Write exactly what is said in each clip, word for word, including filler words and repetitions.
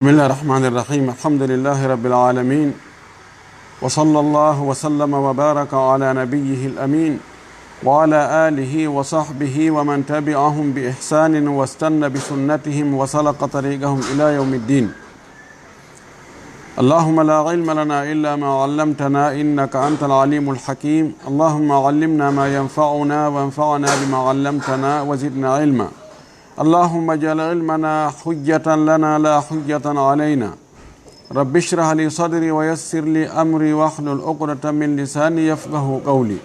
بسم الله الرحمن الرحيم. الحمد لله رب العالمين. وصلى الله وسلم وبارك على نبيه الأمين وعلى آله وصحبه ومن تبعهم بإحسان واستن بسنتهم وسلك طريقهم إلى يوم الدين. اللهم لا علم لنا إلا ما علمتنا إنك أنت العليم الحكيم. اللهم علمنا ما ينفعنا وانفعنا بما علمتنا وزدنا علما. اللهم اجعل علمنا حجة لنا لا حجة علينا. رب اشرح لي صدري ويسر لي أمري واحلل عقدة من لساني يفقه قولي.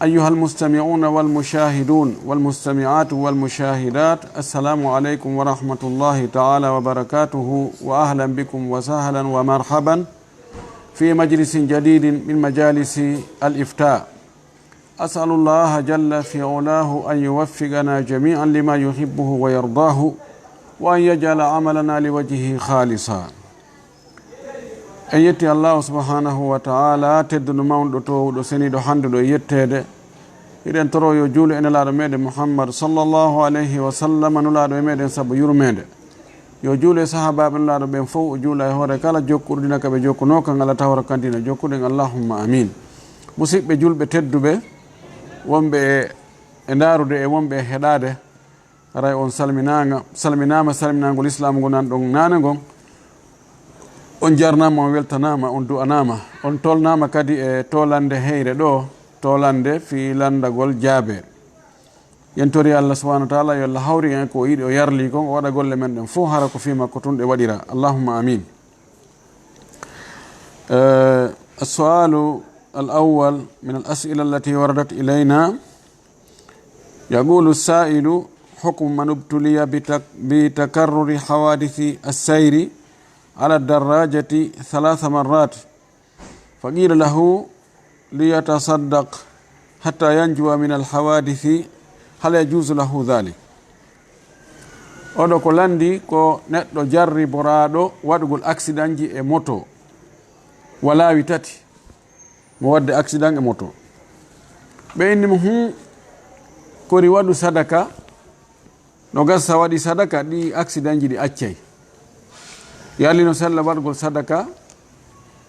أيها المستمعون والمشاهدون والمستمعات والمشاهدات، السلام عليكم ورحمة الله تعالى وبركاته، وأهلا بكم وسهلا ومرحبا في مجلس جديد من مجالس الإفتاء. أسأل الله جل في علاه أن يوفقنا جميعا لما يحبه ويرضاه، وأن يجعل عملنا لوجهه خالصا. En yetti Allahu subhanahu wa ta'ala, tedduɗo, mawɗo, towuɗo, seniiɗo, handuɗo e yetteede. Hiɗen toro yo juulu e Nelaaɗo meɗen Muhammad sallallahu alayhi wa sallam, nulaaɗo e meɗen sabu yurmeende. Yo juulu e sahaabaaɓe Nelaaɗo ɓen fow, o juula e hoore kala jokkuɗo dina ka ɓe jokkunoo kan, Alla tawra kan dina jokkuɗen, Allahumma amin. Musiɓɓe julɓe tedduɓe, wonɓe e, e ndaarude e wonɓe e heɗaade, haray on salminaama, salminaama, salminaango lislaamu ngo nan ɗon naane ngon. On jarnaama, on weltanaama, on du'anaama, on tolnaama kadi e tolande heyre ɗo, tolande fii landagol jaabeere. Yen tori Allah subhanahu wa ta'ala yo Allah hawri en ko o yiɗi, o yarli kon, o waɗa golle men ɗen fow hara ko fii makko tun ɗe waɗira. Allahumma amin. Eh, السؤال الأول من الأسئلة التي وردت إلينا، يقول السائل: حكم من ابتلي بتك-، بتكرر حوادث السير على الدراجة ثلاث مرات، فقيل له ليتصدق حتى ينجو من الحوادث، هل يجوز له ذلك؟ Oɗo ko landi ko neɗɗo jarriboraaɗo waɗugol aksidanji e moto wa laawi tati. Mo waɗde aksidan e moto. Ɓe inni mo, "Hum, kori waɗu sadaka." No gasa waɗi sadaka, ɗi aksidanji ɗi accay. Yalli no sella waɗgol sadaka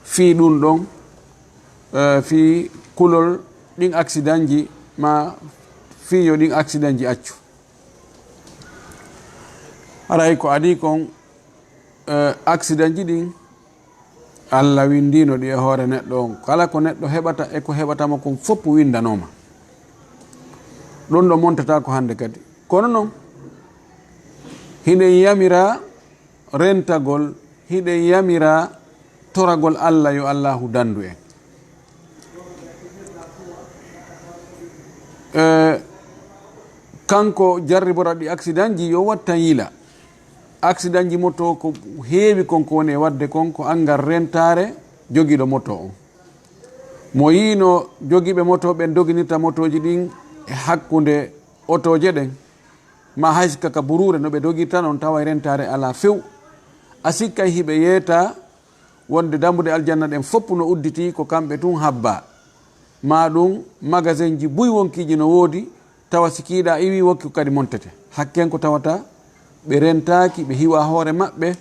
fii ɗun ɗon, eh, fii kulol ɗin aksidanji, ma fii yo ɗin aksidanji accu. Haray ko adii kon, eh, aksidanji ɗin, Alla winndino ɗi e hoore neɗɗo on. Kala ko neɗɗo heɓata e ko heɓata mo kon fof winndanooma. Ɗun ɗo montata ko hannde kadi. Kono non, hiɗen yamira rentagol, hiɗen yamira toragol Alla yo Allaahu danndu en. Eh, kanko jarribora ɗi aksidanji yo wattan yila. Aksidanji moto ko heewi kon ko woni e waɗde kon ko anngal rentaare jogiiɗo moto on. Mo yiino jogiiɓe moto ɓen doginirta motooji ɗin e hakkunde otooje ɗen, ma hay sika ka buruure no ɓe dogirta non tawa e rentaare alaa few. A sikkay hiɓe yeeta wonde dambuɗe aljanna ɗen fof no udditi ko kamɓe tun habba. Ma ɗum magasinji buy wonkiiji no woodi, tawa si kiiɗa iwi wokki ko kadi montete. Hakken ko tawata ɓe rentaaki, ɓe hiwa hoore maɓɓe,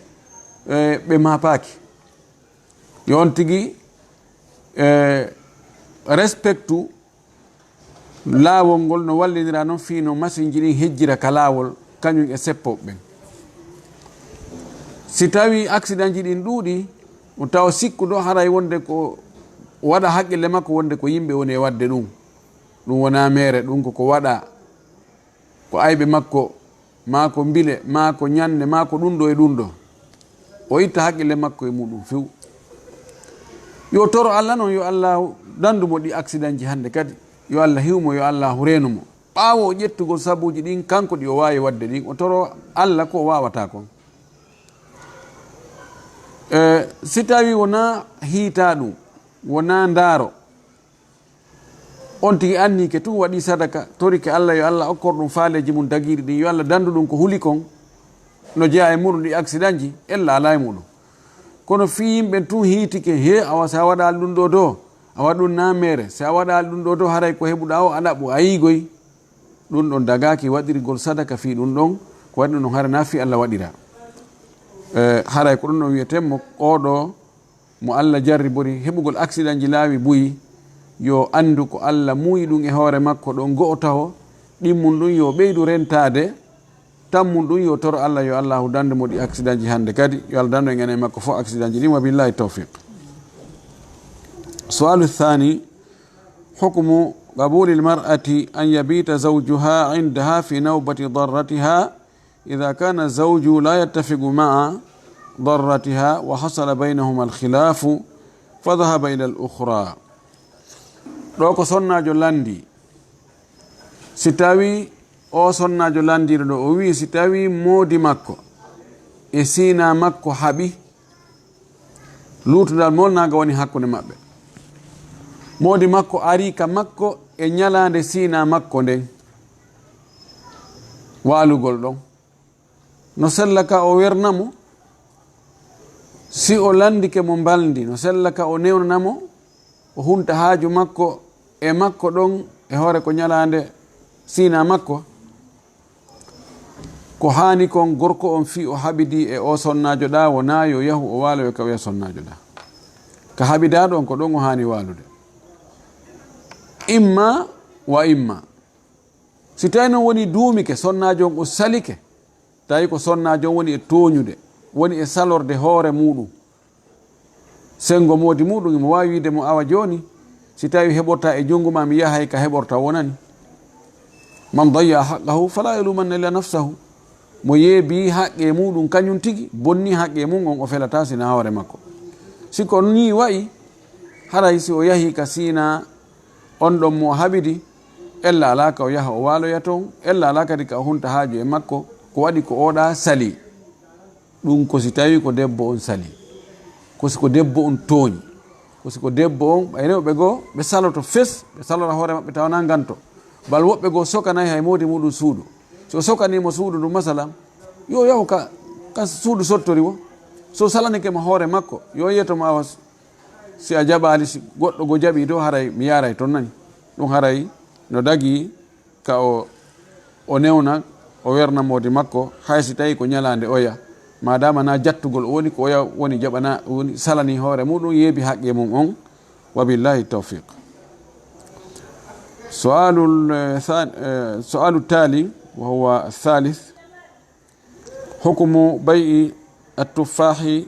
eh, ɓe maapaaki. Yo on tigi, eh, respectu laawol ngol no wallinira non fii no masinji ɗin hejjira ka laawol, kañum e seppooɓe ɓen. Si tawii aksidanji ɗin ɗuuɗi, o tawa sikkuɗo haray wonde ko waɗa haqqille makko wonde ko yimɓe woni e waɗde ɗum. Ɗum wonaa meere, ɗum ko ko waɗa, ko ayɓe makko, maa ko mbile, maa ko ñande, maa ko ɗum ɗo e ɗum ɗo. O itta haqqille makko e muɗum few. Yo toro Alla non, yo Alla dandu mo ɗi aksidanji hannde kadi. Yo Alla hiw mo, yo Alla reenu mo. Ɓaawo o ƴettugol sabuuji ɗin, kanko ɗi o waawi waɗde ɗin, o toro Alla ko o waawata kon. E, si tawii wonaa hiitaa ɗum, wonaa ndaaro, on tigi annike tun waɗi sadaka, torike Alla yo Alla okkor ɗum faaleeji mum dagiiɗi ɗin, yo Alla dandu ɗum ko huli kon, no jeyaa e muɗum ɗi aksidanji, ella alaa e muɗum. Kono fii yimɓe tun hiitike, he, awa sa waɗaali ɗum ɗo do, awa ɗum na meere, si a waɗaali ɗum ɗo do, haray ko heɓuɗaa o a ɗaɓɓu, a yiigoy. Ɗum ɗon dagaaki waɗirgol sadaka fii ɗum ɗon, ko waɗi ɗum ɗon hara na fii Alla waɗira. Eh, haray ko ɗum ɗon wiyeten mo, oɗo mo Allah jarribori heɓugol accidentji laawi buyi, yo anndu ko Allah muuyi ɗum e hoore makko ɗon go'o taho, ɗimmun ɗum yo ɓeydu rentaade, tammun ɗum yo toro Allah, yo Allahu dandu mo ɗi accidentji hannde kadi, yo Allah dandu en enen e makko fof accidentji ɗin, wa billahi tawfiq. Su'alu thani, حكم قبول المرأة أن يبيت زوجها عندها في نوبة ضرتها إذا كان الزوج لا يتفق مع ضرتها وحصل بينهما الخلاف فذهب إلى الأخرى. Ɗo ko sonnaajo lanndii. Si tawii o sonnaajo lanndiiɗo ɗo, o wi'i si tawii moodi makko e siinaa makko haɓi, luutudal molnaaga woni hakkunde maɓɓe. Moodi makko arii ka makko e ñalaande siinaa makko nden, waalugol ɗon. No sella ka o werna mo, si o lanndike mo mbalndi, no sella ka o newnana mo, o hunta haaju makko e makko ɗon e hoore ko ñalaande siinaa makko. Ko haani kon gorko on fii o haɓidii e o sonnaajo ɗaa, wonaa yo yahu o waaloyo ka oya sonnaajo ɗaa. Ka haɓidaa ɗon ko ɗon o haani waalude. Imma wa imma. Si tawi non woni duumike, sonnaajo on o salike, tawi ko sonnaajo on woni e tooñude, woni e salorde hoore muuɗum. Senngo moodi muuɗum, imo waawi wiide mo, "Awa jooni, si tawi heɓorta e junngo ma, mi yahay ka heɓorta wonani." "Man dayya haqqahu fala yalumanna illa nafsahu." Mo yeebii haqqe muuɗum kañum tigi, bonni haqqe mum on, o felataa sina hoore makko. Si ko nii wa'i, haray si o yahi ka siinaa on ɗon mo o haɓidi, ella alaa ka o yaha o waaloya ton, ella alaa kadi ka o hunta haaju e makko, ko waɗi ko oɗa sali. Ɗum ko si tawi ko debbo on sali, ko si ko debbo on tooñi, ko si ko debbo on, ɓay rewɓe goo, ɓe saloto fes, ɓe salora hoore maɓɓe tawa na nganto. Bal woɓɓe goo sokanay hay moodi muuɗum suudu. Si o sokanii mo suudu ndun, masalan, yo yahu ka, ka suudu sottori wo. So salanike mo hoore makko, yo yeto mo awa, si a jaɓaali, si goɗɗo goo jaɓii to, haray mi yaaray ton nani. Ɗum haray no dagii ka o, o newna, o werna moodi makko, hay si tawi ko ñalaande oya. Maadaama na jattugol o woni, ko oya woni jaɓana, woni salanii hoore muuɗum, yeebi haqqe mum on. Wa billahi tawfiq. Su'aalul, eh, than-, eh, su'aalu taali, wa huwa thalith. حكم بيع التفاح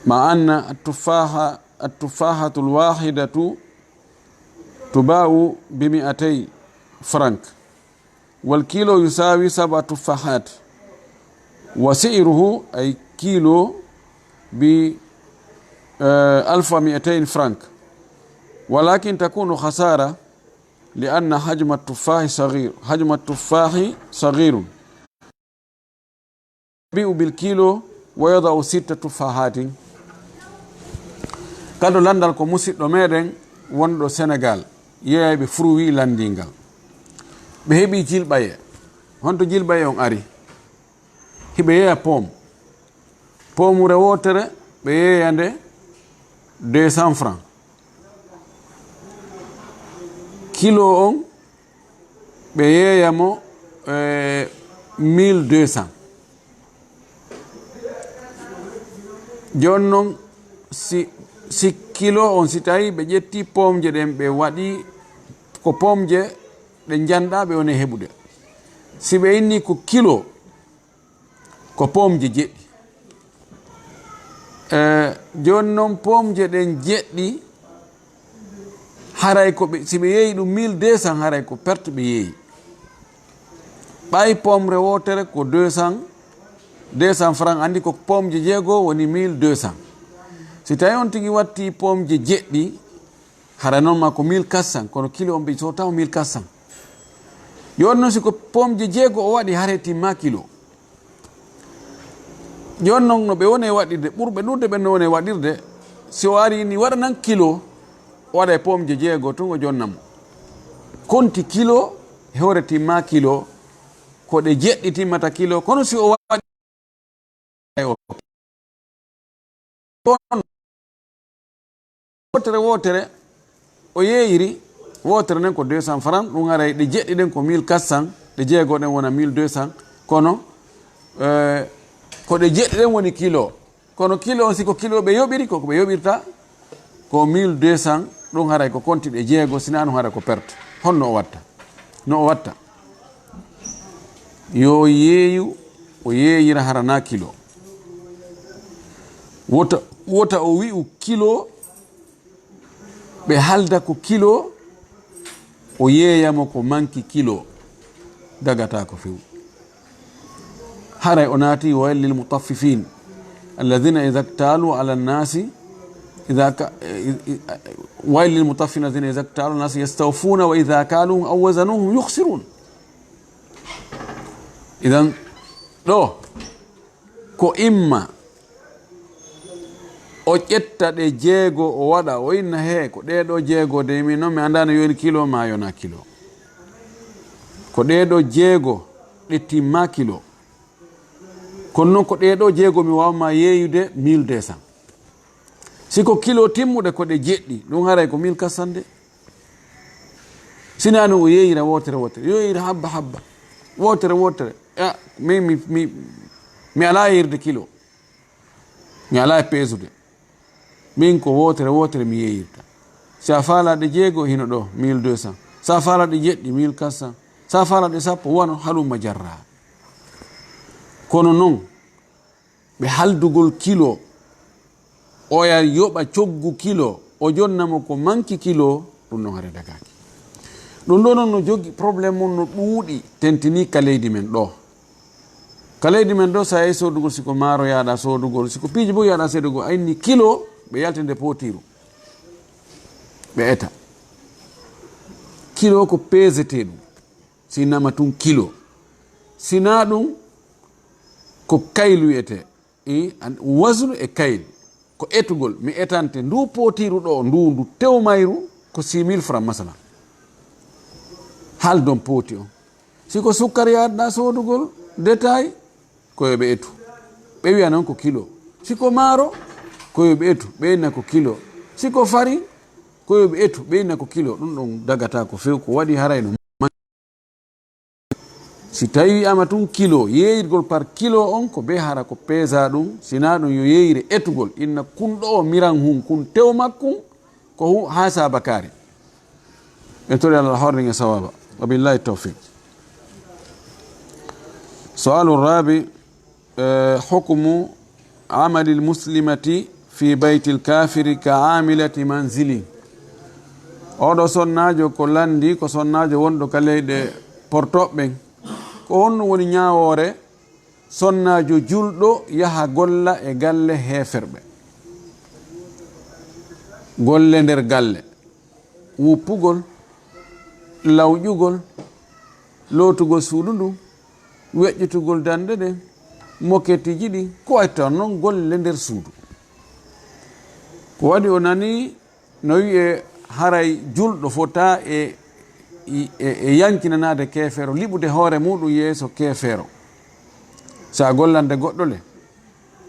مع أن التفاحة، التفاحة الواحدة تباع بمائتي فرنك، والكيلو يساوي سبع تفاحات، وسعره، أي كيلو، ب، آه، ألف ومائتين فرنك، ولكن تكون خسارة لأن حجم التفاح صغير، حجم التفاح صغير. يبيع بالكيلو ويضع ست تفاحات. Kado lanndal ko musiɗɗo meɗen wonɗo Senegal, yeeyayɓe fruit lanndiingal. Ɓe heɓi jilɓaye. Honto jilɓaye on ari? Hiɓe yeeya pomme. Pommure wootere ɓe yeeya nde deux cents francs. Kilo on ɓe yeeya mo, eh, mille deux cents. Jooni non, si, si kilo on, si tawi ɓe ƴetti pomje ɗen, ɓe waɗi ko pomje ɗe njanɗa ɓe woni heɓude. Si ɓe inni ko kilo, ko pomje jeɗɗi. Eh, jooni non, pomje ɗen jeɗɗi, haray ko ɓe, si ɓe yeeyi ɗum mille deux cents, haray ko perte ɓe yeeyi. Ɓay pomre wootere ko deux cents, deux cents francs, anndi ko pomje jeego woni mille deux cents. Si tawi on tigi watti pomje jeɗɗi, hara non ma ko mille quatre cents, kono kilo on ɓe so taw mille quatre cents. Yo on non si ko pomje jeego o waɗi, hare timma kilo. Yo on non no ɓe woni e waɗirde, ɓurɓe ɗuuɗde ɓen no woni e waɗirde, si o ari ni waɗa nan kilo, o waɗa e pomje jeego tun o jonna mo. Konti kilo, e hoore timma kilo, ko ɗe jeɗɗi timmata kilo, kono si o waɗi wootere wootere, o yeeyiri wootere nden ko deux cents francs, ɗum haray ɗe jeɗɗi ɗen ko mille quatre cents, ɗe jeego ɗen wona mille deux cents, kono, eh, Ko ɗe jeɗɗi ɗen woni kilo. Kono kilo on, si ko kilo ɓe yoɓiri, ko ko ɓe yoɓirta ko mille deux cents, ɗum haray ko konti ɗe jeego, sinaa ɗum haray ko perte. Honno o watta? No o watta? Yo yeeyu, o yeeyira hara na kilo. Wota, wota o wi'u kilo, ɓe halda ko kilo, o yeeyamo ko manki kilo, dagata ko few. Haray o naati, "Wayl lil mutaffifin, alladhina idha iktalu ala nnasi, idha ka-, i-, i-, wayl lil mutaffifin, alladhina idha iktalu ala nnasi yastawfuna wa idha kaluhum aw wazanuhum yukhsirun." Idan, ɗo, ko imma o ƴetta ɗe jeego, o waɗa, o inna, "He, ko ɗee ɗoo jeego de, min noon mi anndaa no yoni kilo maa yona kilo. Ko ɗee ɗoo jeego ɗe timma kilo. Kono noon ko ɗee ɗoo jeego mi waawma yeeyude mille deux cents. Si ko kilo timmuɗe ko ɗe jeɗɗi, ɗum haray ko mille quatre cents de." Sinaa ɗum o yeeyira wootere wootere, yeeyira habba habba, wootere wootere. A, min mi, mi, mi alaa yeeyirde kilo. Mi alaa e peesude. Min ko wootere wootere mi yeeyirta. Si a faalaa ɗe jeego, hino ɗo, mille deux cents. Si a faalaa ɗe jeɗɗi, mille quatre cents. Si a faalaa ɗe sappo, wano halumma jarra. Kono noon, ɓe haldugol kilo, oya yoɓa coggu kilo, o jonna mo ko manki kilo, ɗum ɗon haray dagaaki. Ɗum ɗo noon no jogi problème mum no ɗuuɗi, tentinii ka leydi men ɗo. Ka leydi men ɗo, so a yehi soodugol, si ko maaro yaaɗa soodugol, si ko piiji boy yaaɗa soodugol, a inni kilo, ɓe yaltinde pootiiru. Ɓe eta. Kilo ko peesetee ɗum. Si nama tun kilo. Si naa ɗum, ko kaylu wiyetee. I, an, wasnu e kaylu. Ko etugol. Mi etante ndu pootiiru ɗo, ndu, ndu tew mayru, ko six mille francs, masala. Haldon pooti on. Si ko sukkar yaadna soodugol, détail, ko yo ɓe etu. Ɓe wiya noon ko kilo. Si ko maaro, ko yo ɓe etu, ɓe inna ko kilo. Si ko fari, ko yo ɓe etu, ɓe inna ko kilo. Ɗum ɗon dagata ko few, ko waɗi haray no. Si tawi wi'ama tun kilo, yeeyirgol par kilo on, ko be hara ko peesa ɗum, si naa ɗum yo yeeyire etugol. Inna kun ɗo miran hun, kun tew makkun, ko hu-, haa saabakaari. En tori Allah horring e sawaba. Wa billahi tawfiq. Su'alu rabi, eh, hukmu amali lmuslimati fi bayti lkafiri ka amilati manzili. Oɗo sonnaajo ko lanndi, ko sonnaajo wonɗo ka leyɗe portoɓɓen. Ko honno woni ñaawoore sonnaajo julɗo yaha golla e galle heeferɓe? Golle nder galle. Wuppugol, lawƴugol, lootugol suudu ndun, weƴƴitugol dande ɗen, moketiiji ɗin, ko wayi tan non golle nder suudu. Ko waɗi o nani no wi'e haray julɗo fota e, e, e yankinanaade keefeero, liɓude hoore muɗum yeeso keefeero. Sa gollande goɗɗo le,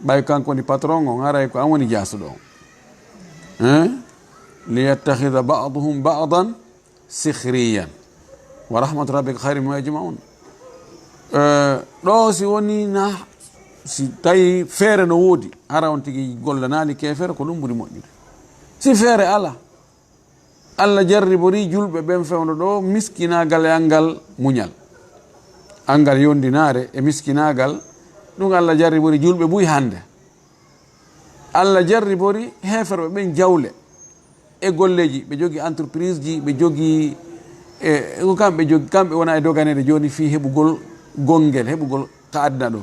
ɓay kanko woni patron on, haray ko an woni jaasuɗo on. Hein? Liyattakhidha ba'duhum ba'dan sikhriyan. Wa rahmatu rabbika khayrun mimma yajma'un. Eh, ɗo si woni na, si tawi feere no woodi, hara on tigi gollanaali keefeero, ko ɗum ɓuri moƴƴude. Si feere ala, Allah jarribori julɓe ɓen fewndo ɗo miskinaagal e anngal muñal. Anngal yondinaare e miskinaagal, ɗum Allah jarribori julɓe buy hannde. Allah jarribori heeferɓe ɓen jawle e golleeji. Ɓe jogi entreprise ji, ɓe jogi, e, ko kamɓe jogi, kamɓe wona e doganeede jooni fii heɓugol gonngel, heɓugol ka aduna ɗo.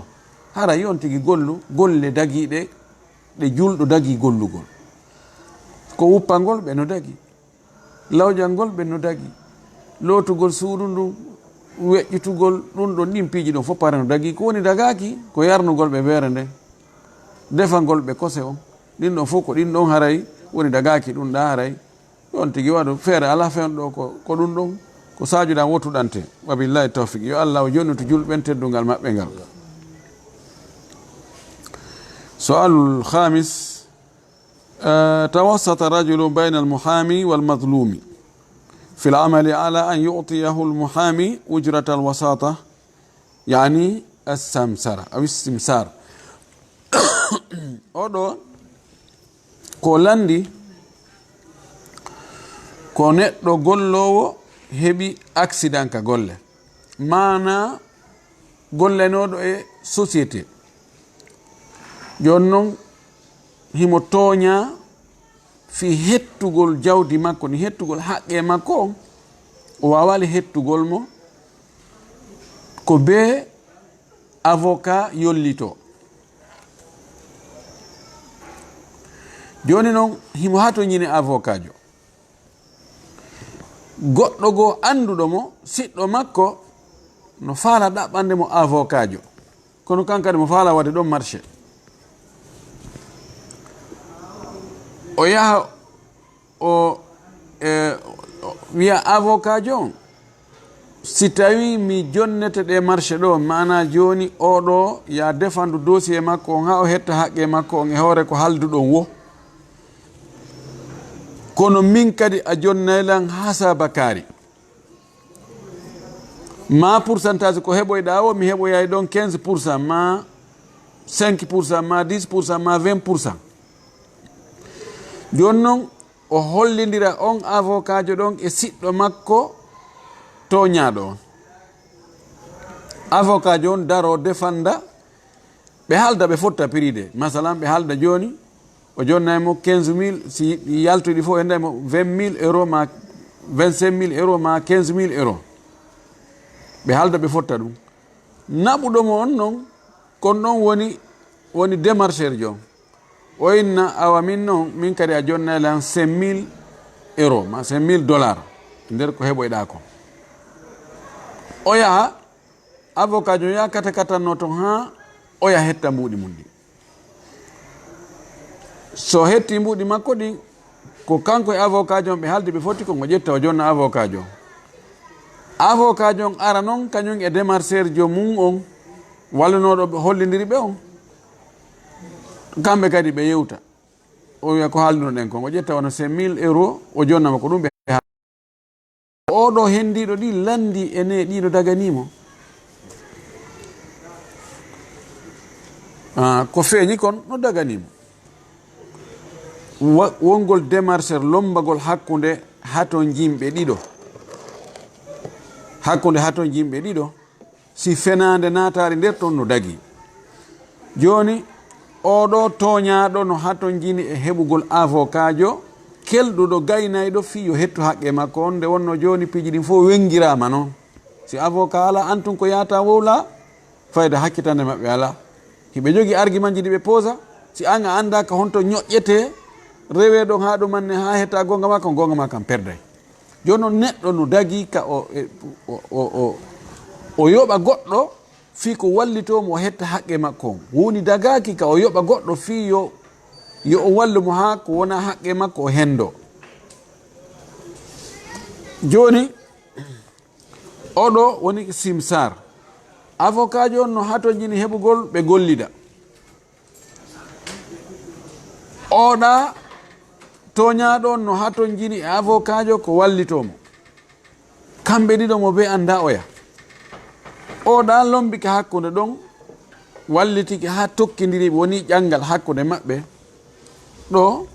Hara yon tigi gollu, golle dagiiɗe, ɗe julɗo dagii gollugol. Ko wuppangol ɓe no dagi. Lawƴangol ɓe no dagi. Lootugol suudu ndun, weƴƴitugol ɗum ɗon, ɗin piiji ɗon fof pare no dagi. Ko woni dagaaki, ko yarnugol ɓe beere nden. Defangol ɓe kose on. Ɗin ɗon fof ko ɗin ɗon haray woni dagaaki ɗum ɗa haray. Ɗon tigi waɗu feere alaa fewndo ɗo ko, ko ɗum ɗon, ko saajuɗan wottuɗante. Wa billahi tawfiq. Yo Allah o jonnitu julɓe ɓen teddungal maɓɓe ngal. Su'alul khamis, eh, tawassata rajulu bayna al muhami wal mazlumi fil amali ala an yu'tiyahu al muhami ujrata al wasata, yani as-samsara aw istimsar. Oɗo ko lanndi, ko neɗɗo golloowo heɓi accident ka golle. Maanaa gollanooɗo e société. Jooni noon, himo tooñaa fii hettugol jawdi makko, ni hettugol haqqee makko on, o waawaali hettugol mo ko bee avocat yollitoo. Jooni noon, himo hatonjini avocatjo. Goɗɗo goo annduɗo mo, siɗɗo makko, no faala ɗaɓɓande mo avocatjo. Kono kan kadi mo faala waɗde ɗon marché. O yaha o, e, o wiya avocatjo on, "Si tawii mi jonnete ɗee marché ɗoo, maanaa jooni oo ɗoo ya defandu dossier makko on haa o hetta haqqee makko on e hoore ko haalduɗon woo. Kono min kadi a jonnay lan haa saabakaari." Ma pourcentage ko heɓoyɗaa o, mi heɓoyay ɗon quinze pour cent, ma cinq pour cent, ma dix pour cent, ma vingt pour cent. Jooni noon, o hollindira on avocatjo ɗon e siɗɗo makko tooñaaɗo on. Avocatjo on daroo defanda, ɓe haalda, ɓe fotta prix de. Masalan, ɓe haalda jooni, o jonnay mo quinze mille, si yaltoyi ɗi fof, o jonnay mo vingt mille euros ma vingt-cinq mille euros ma quinze mille euros. Ɓe haalda, ɓe fotta ɗum. Naɓuɗo mo on noon, kon ɗon woni, woni démarcheur jo. O inna, "Awa min noon, min kadi a jonnay lan cinq mille euros, ma cinq mille dollars, nder ko heɓoyɗaa ko." O yaha, avocat jo yaha kata katanno ton haa oya hetta mbuuɗi mum ɗi. So hetti mbuuɗi makko ɗin, ko kanko e avocat jo on ɓe haaldi, ɓe foti ko ngo ƴetta o jonna avocat jo on. Avocat jo on ara noon kañum e démarcheur jo mum on, wallanooɗo ɓe hollindiri ɓe on. Kamɓe kadi ɓe yewta. O wiya, "Ko haaldunoɗen ko, ngo ƴetta wona cinq mille euros, o jonnama ko ɗum ɓe haal." Oɗo henndiiɗo ɗi lanndi e ne ɗi no daganii mo. Ah, ko feeñi kon no daganii mo. Wa-, wongol démarcheur, lommbagol hakkunde hatonjinɓe ɗiɗo. Hakkunde hatonjinɓe ɗiɗo. Si fenaande naataali nder ton no dagii. Jooni, oo ɗoo tooñaaɗo no hatonjini e heɓugol avokaajo kelɗuɗo gaynayɗo fii yo hettu haqqe makko on, nde wonnoo jooni piiji ɗin fof wenngiraama noon. Si avocat alaa, an tun ko yaata wowlaa, fayda hakkitande maɓɓe alaa. Hiɓe jogii argumentji ɗi ɓe poosa, si an a anndaa ka honto ñoƴƴetee, rewee ɗon haa ɗumanne, haa hetta goonga maa kan, goonga maa kan perday. Jooni noon, neɗɗo no dagii ka o, e, o, o, o, o yoɓa goɗɗo fii ko wallitoo mo o hetta haqqe makko on. Woni dagaaki ka o yoɓa goɗɗo fii yo, yo o wallu mo haa ko wonaa haqqe makko o henndoo. Jooni, oɗo woni simsar. Avokaajo on no hatonjini heɓugol ɓe gollida. Oɗa tooñaaɗo on no hatonjini e avokaajo ko wallitoo mo. Kamɓe ɗiɗo mo bee anndaa oya. Oɗa lombike hakkunde ɗon, wallitike haa tokkindiri, woni ƴanngal hakkunde maɓɓe. Ɗo,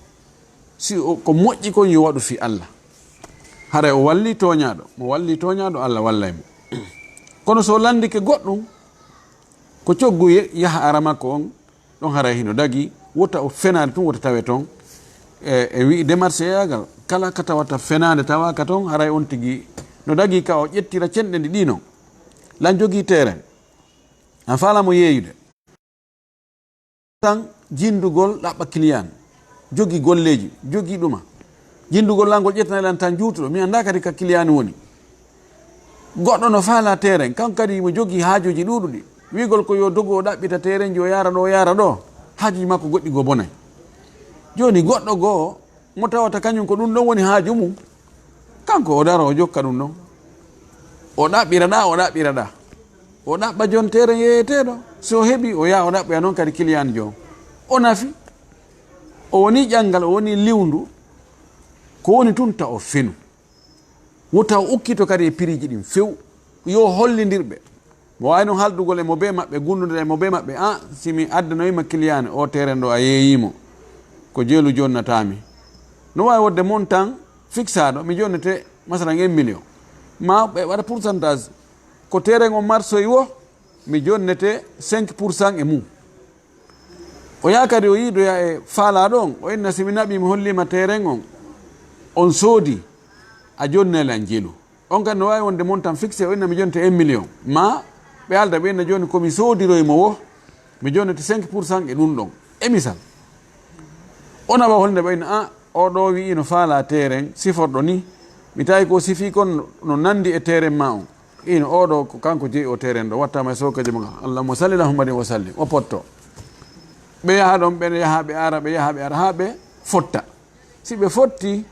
si o, ko moƴƴi kon yo waɗu fii Allah. Haray o walli tooñaaɗo. Mo walli tooñaaɗo, Allah wallay mo. Kono so landike goɗɗum, ko coggu ye-, yaha ara makko on, ɗon haray hino dagi, wota o fenaande tun, wota tawe ton. E, e wi'i démarche yaagal, kala ka tawata fenaande tawaaka ton, haray on tigi no dagi ka o ƴettira cenɗe ɗi ɗi non. Lan jogii terrain, an faala mo yeeyude. Tan jindugol ɗaɓɓa client, jogii golleeji, jogii ɗuma. Jindugol lan ngol ƴettanay lan tan juutuɗo, mi anndaa kadi ka client woni. Goɗɗo no faalaa terrain, kanko kadi mo jogii haajuuji ɗuuɗuɗi. Wi'ugol ko yo dogu o ɗaɓɓita terrainji, o yaara ɗo, o yaara ɗo, haajuuji makko goɗɗi goo bonay. Jooni goɗɗo goo mo tawata kañum ko ɗum ɗon woni haaju mum, kanko o daro o jokka ɗum ɗon. O ɗaɓɓira ɗa, o ɗaɓɓira ɗa. O ɗaɓɓa jon terrain yeeyeteeɗo. Si o heɓi, o yaha o ɗaɓɓoya noon kadi client jo. O nafi. O woni ƴanngal, o woni liwndu. Ko woni tun ta o fenu. Wota o ukkito kadi e prixji ɗin few. Yo hollindir ɓe. Mo waawi noon haaldugol e mo bee maɓɓe, gunndondiral e mo bee maɓɓe, "Ah, si mi addanoyima kiliyaan o teeren ɗo a yeeyiimo, ko jeelu jonnataami." No waawi wonde montant fiksaaɗo, mi jonnete masalan un million. Ma ɓe waɗa pourcentage, ko teeren on marsoyi wo, mi jonnete cinq pour cent e mum. O yaha kadi o yiidoya e faalaaɗo on, o inna si mi naɓii mi holliima teeren on, on soodi, a jonnay lan jeelu. On kadi no waawi wonde montant fixé, o inna mi jonnete un million. Ma ɓe haalda ɓe inna jooni ko mi soodiroy mo wo, mi jonnete cinq pour cent e ɗum ɗon. E misal, o naɓa holnde ɓe inna, "Ah, o ɗo wi'i no faalaa teeren siforɗo ni, mi tawi ko sifii kon no nanndi e teeren ma on." Ino o ɗo ko kanko jeyi o teeren ɗo, wattaama e sookeejo mo. Allahumma salli ala Muhammadin wa sallim. O potto. Ɓe yaha ɗon, ɓe yaha, ɓe ara, ɓe yaha, ɓe ara, haa ɓe fotta. Si ɓe fotti,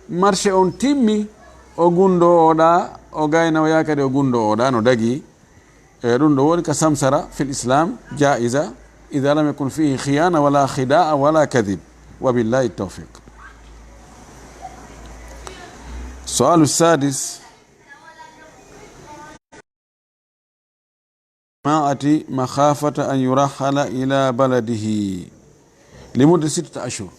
marché on timmi, o gunndooɗa, o gayna, o yaha kadi o gunndooɗa, no dagii. E ɗum ɗo woni ka samsara fil Islam jaiza, idha lam yakun fihi khiyana wala khida'a wala kadhib. Wa billahi tawfiq. Su'alu sadis. Jama'ati makhafata an yurahala ila baladihi limudda sittata ashhur.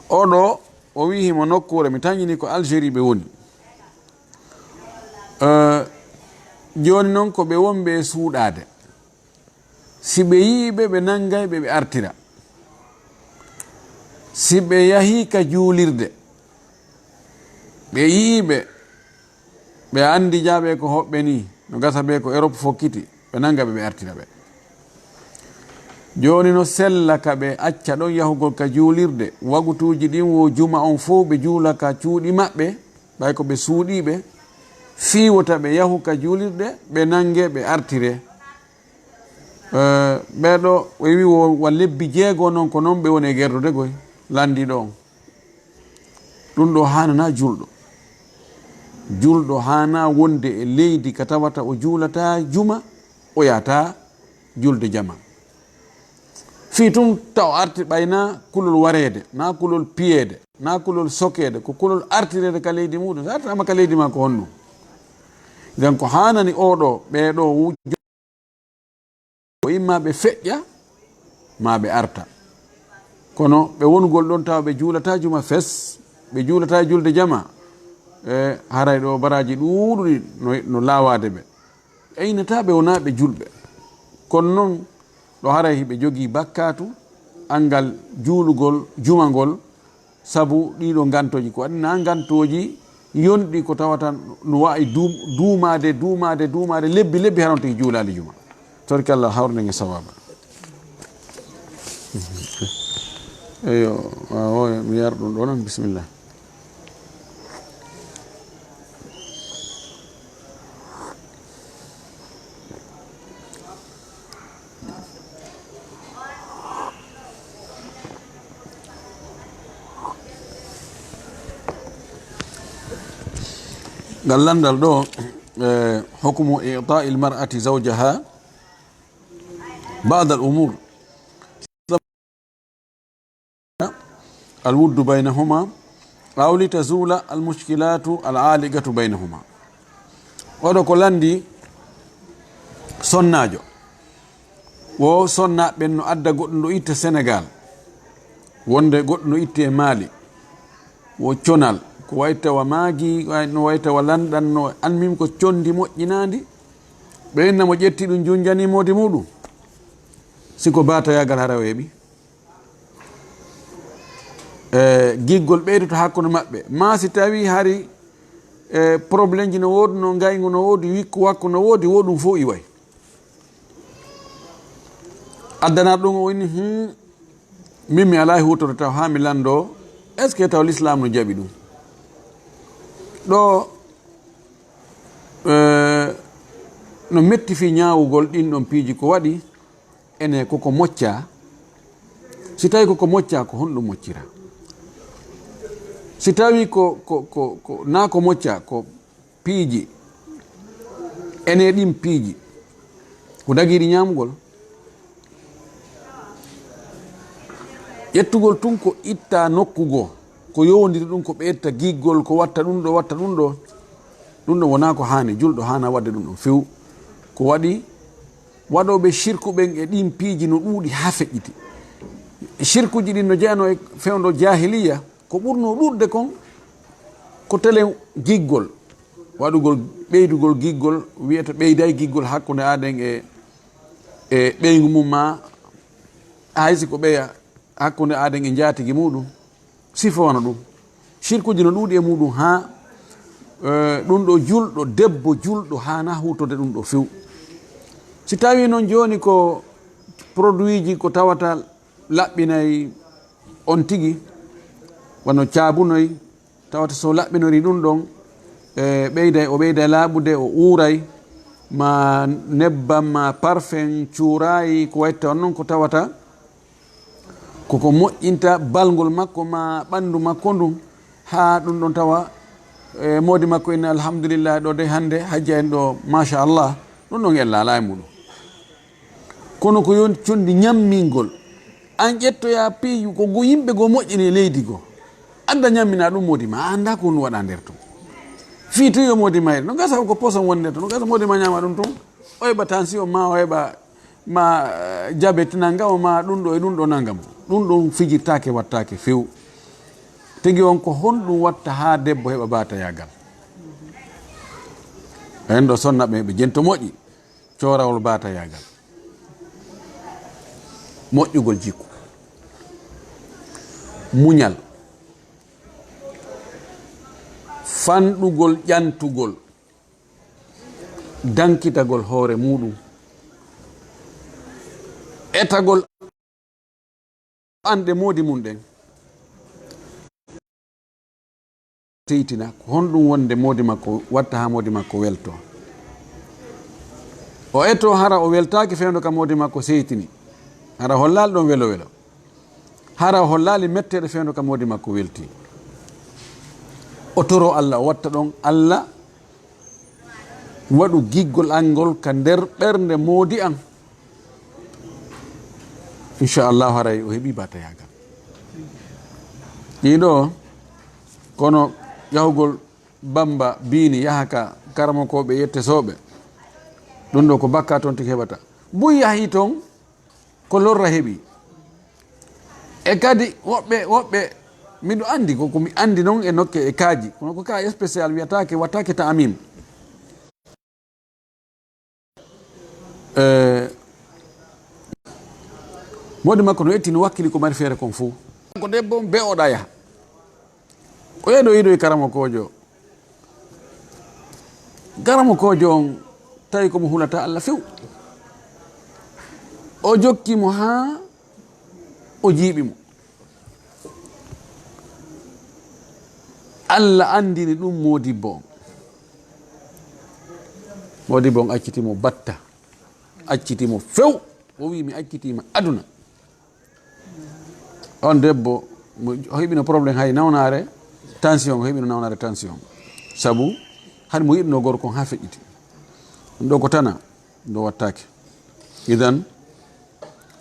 O ɗo, o wi'i himo nokkuure, mi tañini ko Algérie ɓe woni. Eh, jooni noon ko ɓe wonɓe e suuɗaade. Si ɓe yi'i ɓe, ɓe nanngay ɓe, ɓe artira. Si ɓe yahii ka juulirde, ɓe yi'i ɓe, ɓe anndi jaaɓe ko hoɓɓe nii, no gasa ɓe ko Europe fokkiti, ɓe nannga ɓe, ɓe artira ɓe. Jooni no sella ka ɓe acca ɗon yahugol ka juulirde, wagutuuji ɗin wo juma on fow ɓe juula ka cuuɗi maɓɓe, ɓay ko ɓe suuɗiiɓe, fii wota ɓe yahu ka juulirde, ɓe nannge, ɓe artire. Eh, ɓee ɗo, o wi wo, wa lebbi jeego non, ko non ɓe woni e gerdude koy, lanndiiɗo on. Ɗum ɗo haananaa julɗo. Julɗo haanaa wonde e leydi ka tawata o juulataa juma, o yahataa julde jama. Fii tun ta o arti ɓay naa kulol wareede, naa kulol piyeede, naa kulol sokeede, ko kulol artireede ka leydi muuɗum. Si artaama ka leydi maa ko honɗum? Idan ko haanani oo ɗo, ɓee ɗo wu-, ko imma ɓe feƴƴa, maa ɓe arta. Kono ɓe wonugol ɗon tawa ɓe juulataa juma fes, ɓe juulataa julde jama, e haray ɗo baraaji ɗuuɗuɗi no, no laawaade ɓe. Eynataa ɓe wonaa ɓe julɓe. Kono non ɗo haray hiɓe jogii bakkaatu anngal juulugol juma ngol, sabu ɗiɗo ngantooji ko waɗi, naa ngantooji yonɗi ko tawata no waawi duum-, duumaade, duumaade, duumaade, lebbi, lebbi, hara on tigi juulaali juma. Torki Allah hawrde nge sawaaba. Eyo, awo, mi yar ɗum ɗo non, bismillah. Ngal lanndal ɗo, eh, hukmu i'ta'il mar'ati zawjaha ba'da al umur. Al wuddu baynahuma, aw li tazula al mushkilatu al aligatu baynahuma. Oɗo ko lanndi sonnaajo. Wo sonnaaɓe ɓen no adda goɗɗum ɗo itta Senegal. Wonde goɗɗum no itte e Mali. Wo conal. Ko wayta wa maagi, way-, no wayta wa lanɗan, no an min ko condi moƴƴinaandi. Ɓe inna mo ƴetti ɗum junjani moodi muɗum. Si ko baatayagal hara weeɓi. E, giggol ɓeydoto hakkunde maɓɓe. Maa si tawi hari, e, problème ji no woodi, no ngayngu no woodi, wikku wakku no woodi, wo ɗum fof iway. Addana ɗum o inni, hmm, min mi alaa e huutorde taw haa mi lanndoo, est-ce que taw l'islam no jaɓi ɗum? Ɗo, e, no metti fii ñaawugol ɗin ɗon piiji ko waɗi, ene koko moccaa. Si tawi koko moccaa, ko honɗum moccira? Si tawi ko, ko, ko, ko, naa ko moccaa, ko piiji, ene ɗin piiji, ko dagiiɗi ñaamugol. Ƴettugol tun ko itta nokku goo, ko yowondiri ɗum, ko ɓeyta giggol, ko watta ɗum ɗo, watta ɗum ɗo. Ɗum ɗo wonaa ko haani, julɗo haana waɗde ɗum ɗon few. Ko waɗi waɗooɓe shirku ɓen e ɗin piiji no ɗuuɗi haa feƴƴiti. Shirkuuji ɗin no jeyanoo e fewndo jaahiliya, ko ɓurnoo ɗuuɗde kon ko telen giggol, waɗugol, ɓeydugol giggol, wiyata ɓeyday giggol hakkunde aaden e, e ɓeyngu mum, maa hay si ko ɓeya hakkunde aaden e njaatigi muɗum. Sifo wano ɗum. Shirkuuji no ɗuuɗi e muɗum haa, eh, ɗum ɗo julɗo, debbo julɗo haana huutorde ɗum ɗo few. Si tawi noon jooni ko produitji ko tawata laɓɓinay on tigi, wano caabunoy, tawata so laɓɓinori ɗum ɗon, eh, ɓeyday, o ɓeyday laaɓude, o uuray, ma nebbam, ma parfum, cuuraayi, ko wayi toon noon ko tawata koko moƴƴinta balngol makko ma ɓanndu makko ndun, haa ɗum ɗon tawa, e, moodi makko ina, "Alhamdulillah, ɗo de hannde hajja en ɗo, machallah." Ɗum ɗon ella alaa e muɗum. Kono ko yon condi ñammingol. An ƴettoya piiju ko go yimɓe go moƴƴini e leydi go. Adda ñammina ɗum moodi ma, a annda ko ɗum waɗa nder ton. Fii tun yo moodi mayre. No gasa ko poson woni nder ton. No gasa moodi ma ñaama ɗum tun. O heɓa tension ma, o heɓa ma, eh, jabet nangam, ma ɗum ɗo e ɗum ɗo nangam. Ɗum ɗon fijirtaake, wattaake few. Tigi on ko honɗum watta haa debbo heɓa baatayagal? En ɗo sonna ɓe, ɓe jento moƴƴi. Coorawol baatayagal. Moƴƴugol jikku. Muñal. Fanɗugol ƴantugol. Dankitagol hoore muɗum, etagol anɗe moodi mum ɗen, seytina ko honɗum wonde moodi makko watta haa moodi makko welto. O eto hara o weltaaki fewndo ka moodi makko seytini, hara hollaali ɗon welo welo. Hara o hollaali metteɗe fewndo ka moodi makko welti. O toro Allah, o watta ɗon Allah waɗu giggol an ngol ka nder ɓernde moodi an. Inchallahu, haray o heɓi batayagal. Ɗiɗo, kono yahugol Bamba Bini yaha ka karamokooɓe yettesooɓe, ɗum ɗo ko bakka toon tigi heɓata. Buy yahi toon, ko lorra heɓi. E kadi woɓɓe, woɓɓe, miɗo anndi ko, ko mi anndi noon e nokke e kaaji, kono ko ka spécial wiyataake, wattaake ta amim. Eh, moodi makko no etti, no wakkili ko mari feere kon fof. Ko debbo on be oɗa yaha. Ko yeɗo yiɗo e karamokoojo. Karamokoojo on tawi ko mo hulata Allah few. O jokki mo haa o jiiɓi mo. Allah anndini ɗum moodibbo on. Moodibbo on acciti mo batta. Acciti mo few. O wi, "Mi accitii ma aduna." On debbo, mo, o heɓino problème hay nawnaare tension, o heɓino nawnaare tension. Sabu, hari mo yiɗno gorko on haa feƴƴiti. Ɗum ɗo ko tana, ɗum ɗo wattaake. Idan,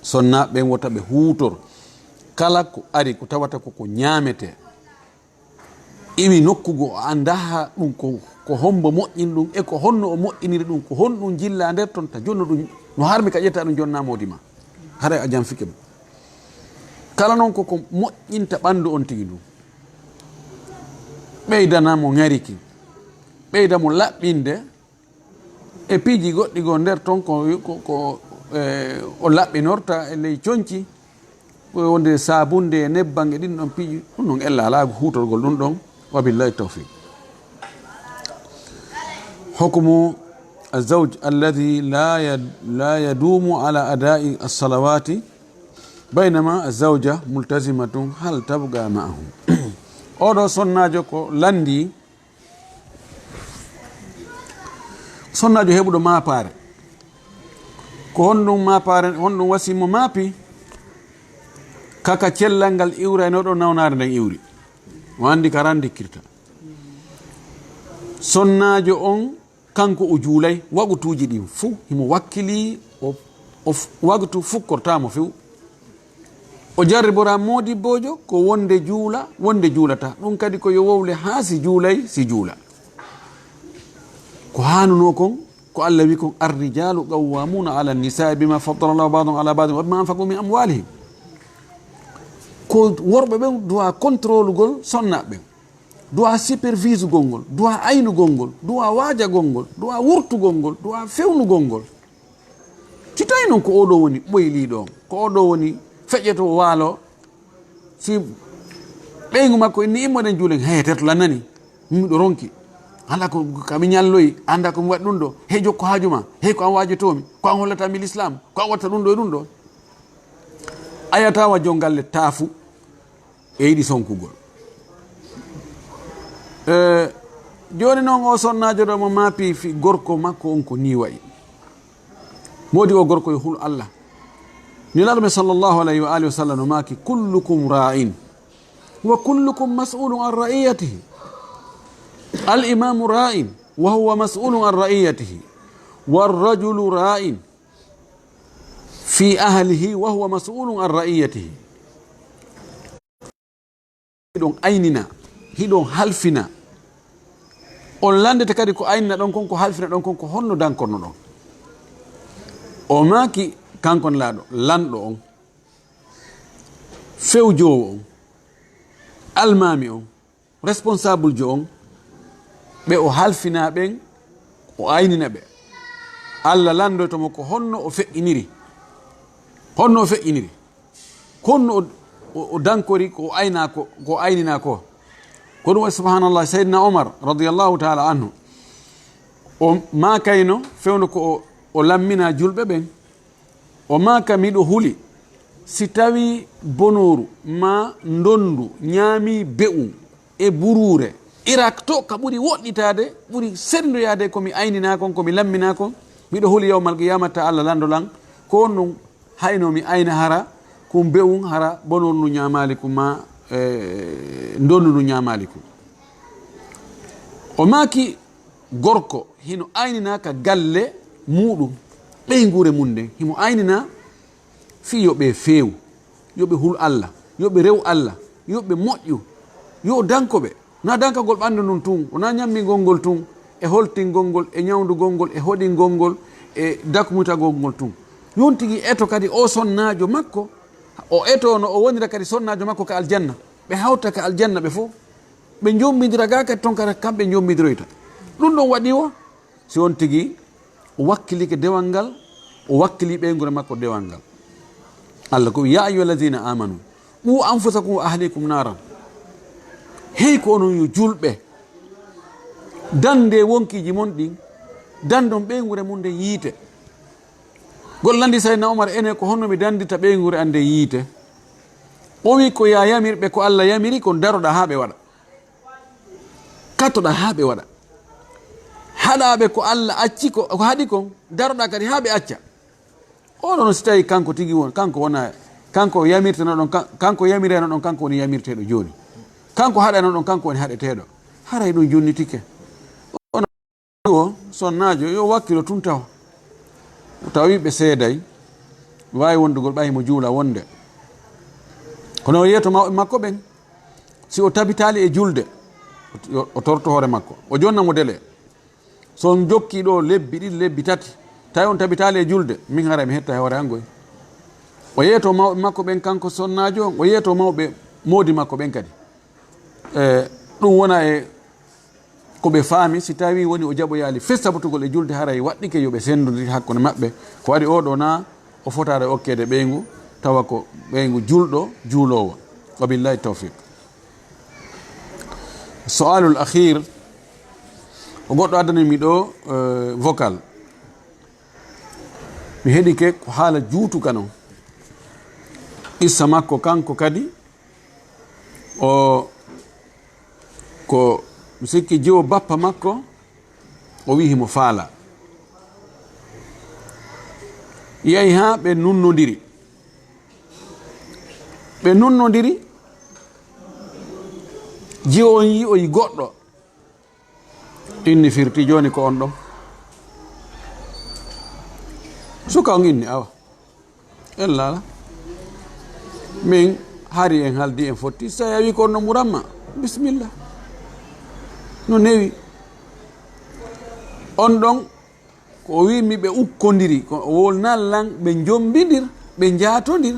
sonnaaɓe ɓen wota ɓe huutor. Kala ko ari, ko tawata ko ko ñaametee. Iwi nokku goo, a anndaa haa ɗum ko, ko hombo moƴƴini ɗum, e ko honno o moƴƴiniri ɗum, ko honɗum jillaa nder ton, ta jonno ɗum no harmi ka ƴetta ɗum jonna moodi ma. Haray a janfike mo. Kala non ko ko moƴƴinta ɓanndu on tigi ndun. Ɓeydana mo ŋari kin. Ɓeyda mo laɓɓinde. E piiji goɗɗi goo nder ton ko, ko, ko, eh, o laɓɓinorta e ley conci, ko wonde saabunde e nebban e ɗin ɗon piiji, ɗum ɗon ella alaa huutorgol ɗum ɗon. Wa billahi tawfiq. Hukmu azawj alladhi la yad-, la yadumu ala adai as-salawati, baynama azawja multazimatun, hal tabqa ma'ahu? Oɗo sonnaajo ko lanndii Sonnaajo heɓuɗo maapaare. Ko honɗum maapaare, honɗum wasi mo maapi? Kaka cellal ngal iwraynoɗo nawnaare nden iwri. O anndi ka ran ndikkirta. Sonnaajo on, kanko o juulay, wagutuuji ɗin fuu, himo wakkili, o, o f-, wagtu fukkortaa mo few. O jarriboraa moodibboojo ko wonde juula, wonde juulata. Ɗum kadi ko yo wowle haa si juulay, si juula. Ko haanunoo kon, Ko Allah wi kon, "Ar-rijalu qawwamuna ala nisai bima faddala Allahu ba'dahum ala ba'din wa bima anfaqu min amwalihim." Ko worɓe ɓen duwa contrôlugol sonnaaɓe ɓen, duwa supervisugol ngol, duwa aynugol ngol, duwa waajagol ngol, duwa wurtugol ngol, duwa fewnugol ngol. Si tawi non ko oɗo woni ɓoyliiɗo on, ko oɗo woni feƴƴoto waalo, si ɓeyngu makko inni, "Immoɗen juulen," "Hey, terto lan nani, miɗo ronki, ala ko ka mi ñalloyi, anda ko mi waɗi ɗum ɗo, hey, jokku haaju ma, hey, ko an waajotoomi, ko an hollata mi l'islam, ko an watta ɗum ɗo e ɗum ɗo." A yiyata wa jom galle taafu e yiɗi sonkugol. Eh, jooni non o sonnaajo ɗo mo maapi fi gorko makko on ko nii wa'i. Moodi o gorko yo hul Allah. Nulaaɗo men sallallahu alayhi wa alihi wa sallam no maaki, "Kullukum ra'in, wa kullukum mas'ulun an ra'iyatihi. Al imamu ra'in, wa huwa mas'ulun an ra'iyatihi. Wa rajulu ra'in fi ahlihi, wa huwa mas'ulun an ra'iyatihi." Hiɗon aynina, hiɗon halfina. On lanndete kadi ko aynina ɗon kon, ko halfina ɗon kon, ko honno dankorno ɗon? O maaki, kanko Nelaaɗo, lanɗo on, fewjoowo on, almaami on, responsable jo on, ɓe o halfina ɓen, o aynina ɓe. Allah lanndoyto mo ko honno o feƴƴiniri. Honno o feƴƴiniri. Ko honno o, o, o dankori ko o ayna ko, ko o aynina ko. Ko ɗum waɗi, subhanallah, Seydina Omar, radiyallahu taala anhu, o maakayno fewndo ko o, o lammina julɓe ɓen. O maaka, "Miɗo huli, si tawii bonooru maa ndonndu ñaamii be'u e buruure Irak to, ka ɓuri woɗɗitaade, ɓuri senndoyaade ko mi ayninaa kon, ko mi lamminaa kon, miɗo huli yawmal qiyamata Alla lanndo lan, ko honɗun hayno mi ayna hara kun be'un, hara bonooru ndun ñaamaali kun maa, eh, ndonndu ndun ñaamaali kun?" O maaki, gorko hino ayninaa ka galle muuɗun, ɓeynguure mun nden, himo ayninaa fii yo ɓe feewu, yo ɓe hul Alla, yo ɓe rew Alla, yo ɓe moƴƴu, yo o danko ɓe. Naa dankagol ɓanndu ndun tun, wonaa ñammingol ngol tun, e holtingol ngol, e ñawndugol ngol, e hoɗingol ngol, e dakmutagol ngol tun. Yo on tigi eto kadi o sonnaajo makko, o eto no o wonira kadi sonnaajo makko ka aljanna. Ɓe hawta ka aljanna ɓe fow. Ɓe njombindira ga kadi ton kadi kamɓe njombidiroyta. Ɗun ɗon waɗi o, si on tigi o wakkilike dewal ngal, o wakkili ɓeynguure makko dewal ngal. Alla ko, "Ya ayyuha alladhina amanu, qu anfusakum wa ahlikum naran." Hey ko onon yo julɓe, dande wonkiiji mon ɗin, dandon ɓeynguure mun nden yiite. Gollandi Sayyidina Umar, "Ene ko honno mi dandita ɓeynguure an nden yiite?" O wi, "Ko ya yamirɓe ko Alla yamiri kon, daroɗa haa ɓe waɗa." Kattoɗaa haa ɓe waɗa. Haɗaa ɓe ko Alla acci, ko, ko haɗi kon, daroɗaa kadi haa ɓe acca. Oɗo no si tawii kanko tigi won, kanko wona, kanko yamirteno ɗon, kan-, kanko yamireno ɗon, kanko woni yamirteeɗo jooni. Kanko haɗano ɗon, kanko woni haɗeteeɗo. Haray ɗum junnitike. Ono o sonnaajo, yo wakkilo tun taw. Tawi ɓe seeday, waawi wondugol ɓay mo juula wonde. Kono o yeeto mawɓe makko ɓen, si o tabitaali e julde, o, o torto hoore makko. O jonna mo dele. So on jokki ɗo lebbi ɗiɗi, lebbi tati, tawi on tabitaali e julde, min haray mi hetta e hoore an goy. O yeeto mawɓe makko ɓen kanko sonnaajo on, o yeeto mawɓe moodi makko ɓen kadi. E, ɗum wona e ko ɓe faami, si tawi woni o jaɓoyaali fes tabotugol e julde, haray waɗɗike yo ɓe senndondir hakkunde maɓɓe. Ko waɗi oɗo na o fotaade okkeede ɓeyngu, tawa ko ɓeyngu julɗo, juuloowo. Wa billahi tawfiq. So'alul akhir, ko goɗɗo addani mi ɗo, eh, vocal. Mi heɗike ko haala juutuka non. Qissa makko kanko kadi, o, ko mi sikki jiwo bappa makko, o wi'i himo faala. Yahi haa ɓe nunnondiri. Ɓe nunnondiri, jiwo on yi'oyi goɗɗo. Inni firti, jooni ko on ɗon. Suka on inni, awa. En laala. Min hari en haldi en fotti, so tawi a wi ko on no muramma, bisimilla. No newi. On ɗon, O wi mi ɓe ukkodiri, ko o wolnal lan, ɓe njombidir, ɓe njaatondir.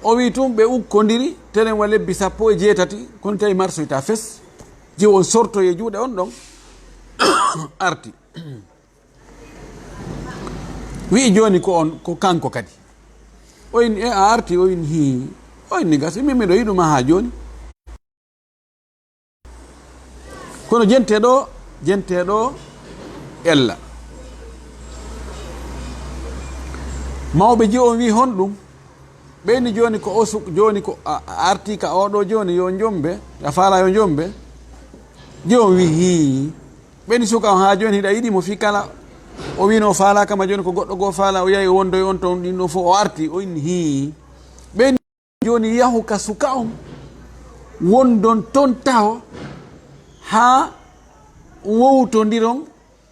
O wi tun ɓe ukkodiri, telen wa lebbi sappo e jeetati, kono tawi marsoyta fes. Jiwo on sortoyi e juuɗe on ɗon, arti. Wi'i jooni ko on, ko kanko kadi. O inni, "E, a arti?" O inni, "Hii." O inni, "Gasi, min miɗo yiɗuma haa jooni." Kono jentee ɗo, jentee ɗo ella. Mawɓe jiwo on wi'i, "Honɗum?" Ɓeyni jooni ko o suk-, jooni ko a, a arti ka oɗo jooni yo njombe, a faala yo njombe. Jiwo on wi'i, "Hii." Ɓeyni suka on haa jooni hiɗa yiɗi mo fii kala. O wi'no o faala kama jooni ko goɗɗo goo faala, o yahi o wondo e on ton ɗin ɗon fof o arti, o inni, "Hii." Ɓeyni jooni yahu ka suka on, wondon ton taho haa wowtondiron,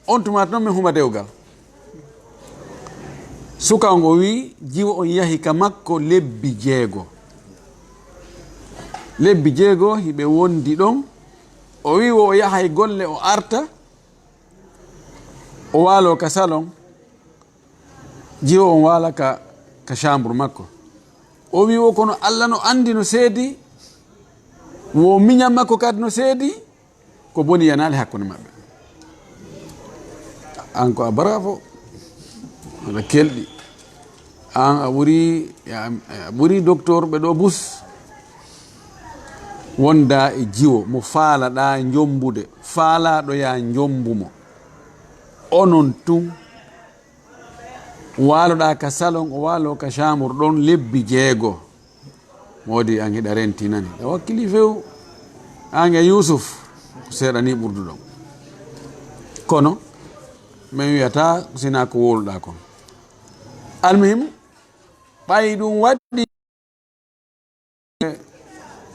on tuma non min huma dewgal. Suka on o wi jiwo on yahi ka makko lebbi jeego. Lebbi jeego hiɓe wondi ɗon. O wi wo o yahay golle o arta, o waalo ka salon, jiwo on waala ka, ka chambre makko. O wi wo kono Alla no andi no seedi, wo miñan makko kadi no seedi, ko boni yanaali hakkunde maɓɓe. An ko a bravo, aɗa kelɗi. An a ɓuri, a, a ɓuri docteur ɓe ɗo bus. Wonda e jiwo mo faalaɗa njombude, faalaɗo ya njombu mo. Onon tun, waaloɗa ka salon, o waalo ka chambre ɗon lebbi jeego. Moodi an hiɗa renti nani. Ɗa wakkili few. An e Yusuf, ko seeɗa ni ɓurduɗon. Kono, min wiyata sina ko wowluɗa kon. Almuhimu, ɓay ɗum waɗi,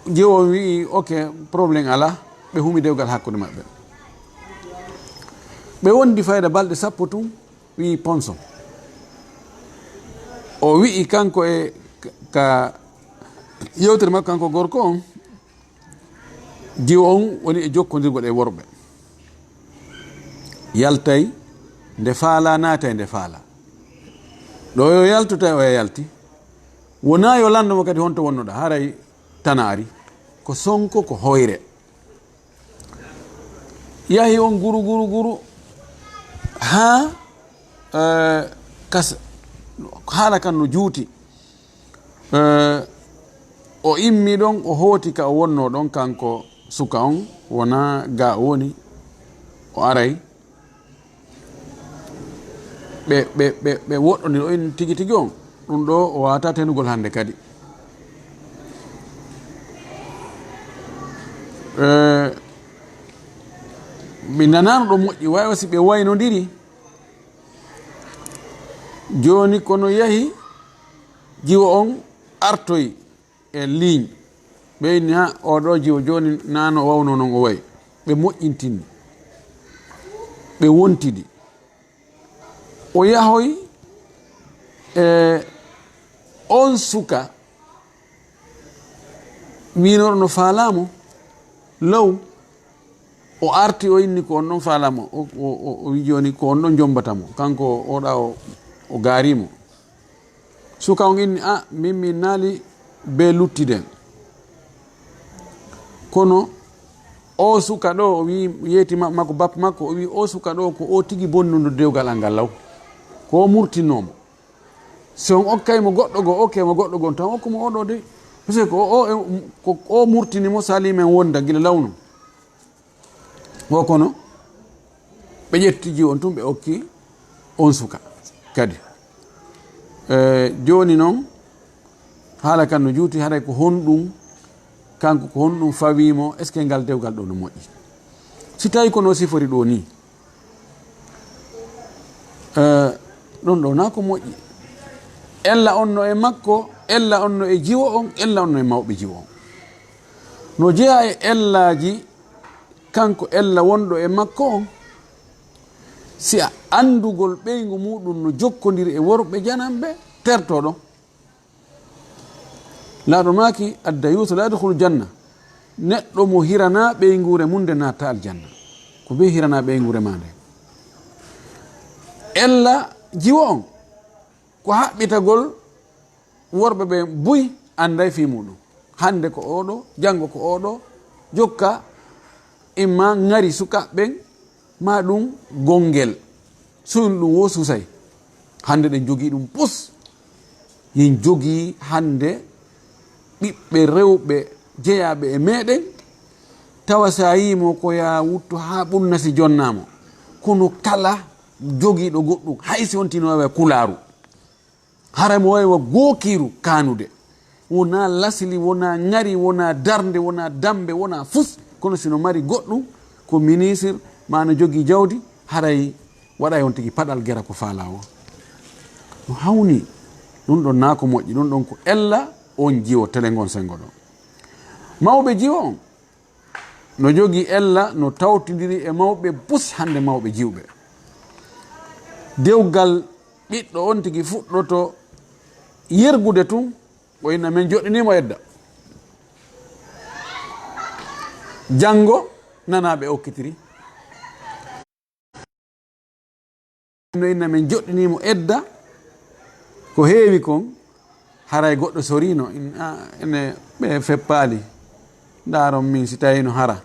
jiwo on wi'i, "Ok, problème ala." Ɓe humi dewgal hakkunde maɓɓe. Ɓe wondi fayda balɗe sappo tun, wi'i ponson. O wi'i kanko e ka yewtere makko kanko gorko on, jiwo on woni e jokkondirgol e worɓe. Yaltay nde faala, naatay nde faala. Ɗo yo yaltu tawi o yalti. Wona yo lanndo mo kadi honto wonnoɗa, haray tana ari. Ko sonko, ko hoyre. Yahi on guru, guru, guru, haa, eh, kas-, haala kan no juuti. Eh, o immi ɗon, o hooti ka o wonno ɗon, kanko suka on, wona ga o woni, o aray. Ɓe, ɓe, ɓe, ɓe woɗɗondiri, o inni tigi tigi on. Ɗum ɗo o waawata tenugol hannde kadi. Eh, mi nanaano ɗo moƴƴi, wayi o si ɓe waynondiri. Jooni kono yahi, jiwo on artoyi e ligne. Ɓe inni, "Ha, oo ɗoo jiwo jooni, naa no o waawno non o wayi." Ɓe moƴƴintini. Ɓe wontidi. O yahoyi e on suka wiinooɗo no faalaa mo law. O arti, o inni ko on ɗon faalaa mo. O, o, o, o wi jooni ko on ɗon njombata mo. Kanko o ɗa o, o gaari mo. Suka on inni, "A, min mi naali be luttiden." Kono o suka ɗo, o wi, yeeti ma-, makko, bappa makko, o wi, "O suka ɗo ko o tigi bonnuɗo dewgal an ngal law. Ko o murtinnoo mo. Si on okkay mo goɗɗo goo, okkee mo goɗɗo goo, tan okku mo o ɗo de. Parce que ko o, o, ko o murtini mo, sali men wonda gila lawnu." Wo kono ɓe ƴetti jiwo on tun, ɓe okki on suka kadi. Eh, jooni non, haala kan no juuti, haray ko honɗum, kanko ko honɗum fawii mo, est-ce que ngal dewgal ɗo no moƴƴi? Si tawi ko no sifori ɗo ni, eh, ɗon ɗo na ko moƴƴi. Ella on no e makko, ella on no e jiwo on, ella on no e mawɓe jiwo on. No jeyaa e ellaaji kanko ella wonɗo e makko on, si a anndugol ɓeyngu muuɗum no jokkondiri e worɓe jananɓe, tertoɗo. Laaɗo maaki, "Addayuusu laa yadkhulu janna." Neɗɗo mo hiranaa ɓeynguure mum nde naata aljanna. Ko bee hiranaa ɓeynguure maa nde. Ella jiwo on ko haɓɓitagol worɓe ɓe buy annday fii muɗum. Hannde ko oɗo, janngo ko oɗo, jokka imma ŋari sukaaɓe ɓen, ma ɗum gonngel. Suynu ɗum wo susay. Hannde ɗen jogii ɗum pus. Yen jogii hannde ɓiɓɓe rewɓe jeyaaɓe e meɗen, tawa si a yii mo ko yaa wuttu haa ɓunna si jonnaa mo. Kono kala jogiiɗo goɗɗum, hay si on tino wawa kulaaru, haray mo wawi wa gookiiru kaanude. Wonaa lasli, wonaa ŋari, wonaa darnde, wonaa dammbe, wonaa fus. Kono si no mari goɗɗum, ko ministre, maa no jogii jawdi, haray waɗay on tigi paɗal gera ko faalaa o. No hawni, ɗum ɗon naa ko moƴƴi, ɗum ɗon ko ella on jiwo tele ngon senngo ɗon. Mawɓe jiwo on no jogii ella no tawtindiri e mawɓe pus hannde mawɓe jiwɓe. Dewgal ɓiɗɗo on tigi fuɗɗoto yergude tun, o inna men joɗɗinii mo edda. Janngo nanaa ɓe okkitiri. No inna men joɗɗinii mo edda, ko heewi kon, haray goɗɗo soriino, in-, a, ene ɓe feppaali, ndaaron min si tawiino hara.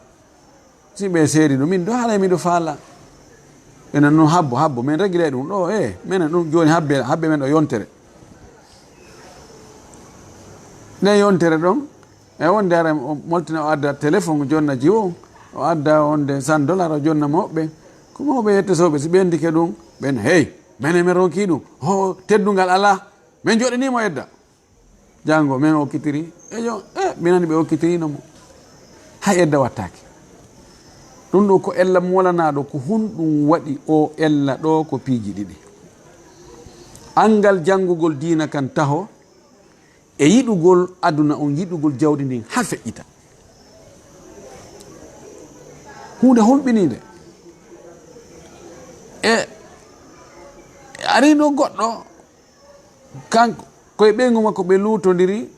Si ɓe seedi ɗum, min ɗo haray miɗo faala. Ɓe nan noon habbo, habbo, men regilay ɗum ɗo, e, menen ɗum jooni habbe, habbe men ɗo yontere. Nden yontere ɗon, e wonde hara o moltina o adda téléphone jonna jiwo, o adda wonde cent dollars o jonna mawɓe. Ko mawɓe yette sooɓe, si ɓe ndike ɗum, ɓen, "Hey, mene men ronki ɗum, ho, teddungal alaa, men joɗɗinii mo edda." Janngo men okkitiri, e yo, e, mi nani ɓe okkitirino mo. Hay edda wattaake. Ɗum ɗo ko ella molanaaɗo, ko honɗum waɗi o ella ɗo ko piiji ɗiɗi. Anngal janngugol diina kan taho, e yiɗugol aduna on, yiɗugol jawdi ndin haa feƴƴita. Huunde hulɓiniinde. E, e ariino goɗɗo, kanko, koye ɓeyngu makko ɓe luutondiri,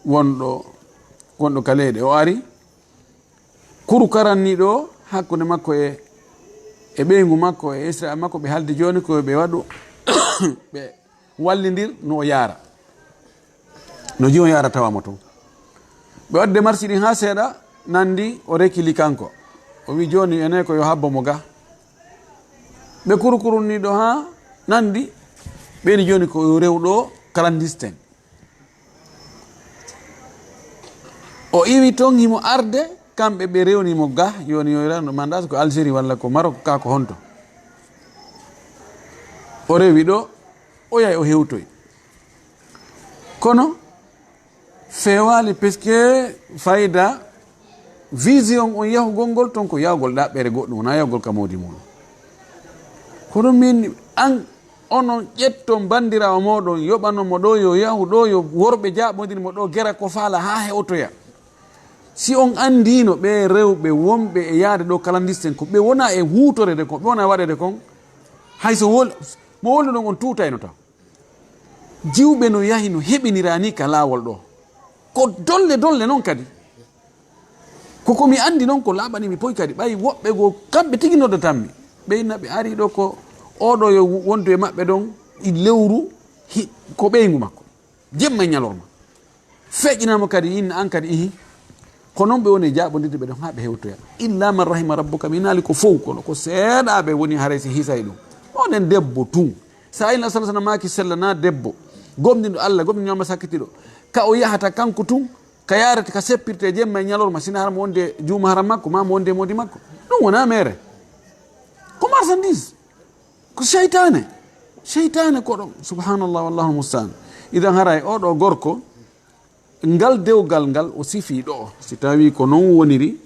wonɗo, wonɗo ka leyɗe. O ari, kuru karanniiɗo hakkunde makko e, e ɓeyngu makko, e Israel makko, ɓe haaldi jooni ko ɓe waɗu, ɓe wallindir no o yaara. No jiwo yaara tawa mo ton. Ɓe wadde marsi ɗin haa seeɗa, nandi o rekili kanko. O wi jooni ene ko yo habbo mo ga. Ɓe kurukurunni ɗo haa nandi, ɓeyni jooni ko yo rew ɗo clandestin. O iwi ton himo arde, kamɓe ɓe rewni mo ga, yoni yo rewno mandas ko Algérie walla ko Maroc, ka ko honto. O rewi ɗo, o yahi o hewtoyi. Kono, feewaali, parce que fayda vision on yahugol ngol ton ko yahugol ɗaɓɓere goɗɗum, wonaa yahugol ka moodi muɗum. Kono min, an, onon ƴetton banndiraawo mooɗon, yoɓanon mo ɗo, yo yahu ɗo, yo worɓe jaaɓondir mo ɗo, gera ko faala haa hewtoya. Si on anndiino ɓe rewɓe wonɓe e yaade ɗo clandestin, ko ɓe wona e huutorede kon, ɓe wona waɗede kon, hay so wol-, mo wolduɗon on tuutayno taw. Jiwɓe no yahi no heɓinira ni ka laawol ɗo. Ko dolle dolle non kadi. Ko ko mi anndi non ko laaɓani mi poy kadi. Ɓay woɓɓe goo kamɓe tigi noddatammi. Ɓe inna ɓe ari ɗo ko oɗo yo wondu e maɓɓe ɗon e lewru hi-, ko ɓeyngu makko. Jemma e ñalorma. Feƴƴinamo kadi inna an kadi ihi. Ko non ɓe woni e jaaɓondirde ɓe ɗon haa ɓe hewtoya. Illa man rahima rabbuka, mi naali ko fow, kono ko seeɗaaɓe woni haray si hisay ɗum. Onen debbo tun. Sa ila sallallahu alaihi wasallam maaki sella na debbo. Gomɗinɗo Allah, gomɗinɗo ñalawma sakkitiiɗo. Ka o yahata kanko tun, ka yaarata, ka seppirte jemma e ñalorma, sina hara mo wonde juuma haram makko, ma mo wonde moodi makko. Ɗum wona mere. Ko marchandise. Ko seytaane. Seytaane ko ɗon. Subhanallah, wallahu musta'an. Idan haray oɗo gorko, ngal dewgal ngal o sifi ɗo. Si tawi ko non woniri,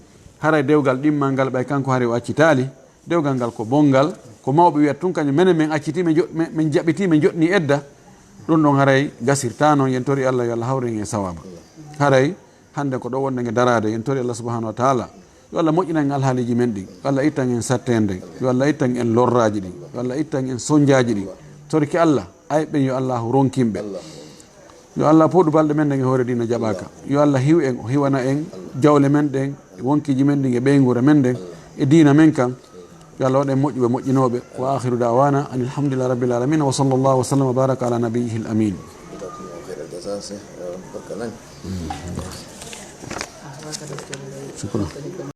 haray dewgal ɗimmal ngal ɓay kanko haray o accitaali. Dewgal ngal ko bonngal, ko mawɓe wiyata tun kañum menen men acciti, men jo-, men, men jaɓiti, men joɗni edda. Ɗum ɗon haray gasirta non, yen tori Allah yo Allah hawren e sawaba. Haray hannde ko ɗo wonde nge daraade, yen tori Allah subhanahu wa ta'ala. Yo Allah moƴƴinan en alhaaliji men ɗin. Yo Allah ittan en sattende. Yo Allah ittan en lorraji ɗin. Yo Allah ittan en sonjaji ɗin. Torki Allah, ay ɓen yo Allah ronkin ɓe. Yo Allah pooɗu balɗe men ɗen e hoore diina jaɓaaka. Yo Allah hiw en, o hiwana en jawle men ɗen, wonkiiji men ɗin e ɓeynguure men ɗen, e diina men kan. Yo Allah waɗ en moƴƴuɓe, moƴƴinooɓe. Wa akhiru da'wana anil hamdulillahi rabbil alamin. Wa sallallahu wa sallam wa baraka ala nabiyyihil amin. Shukran.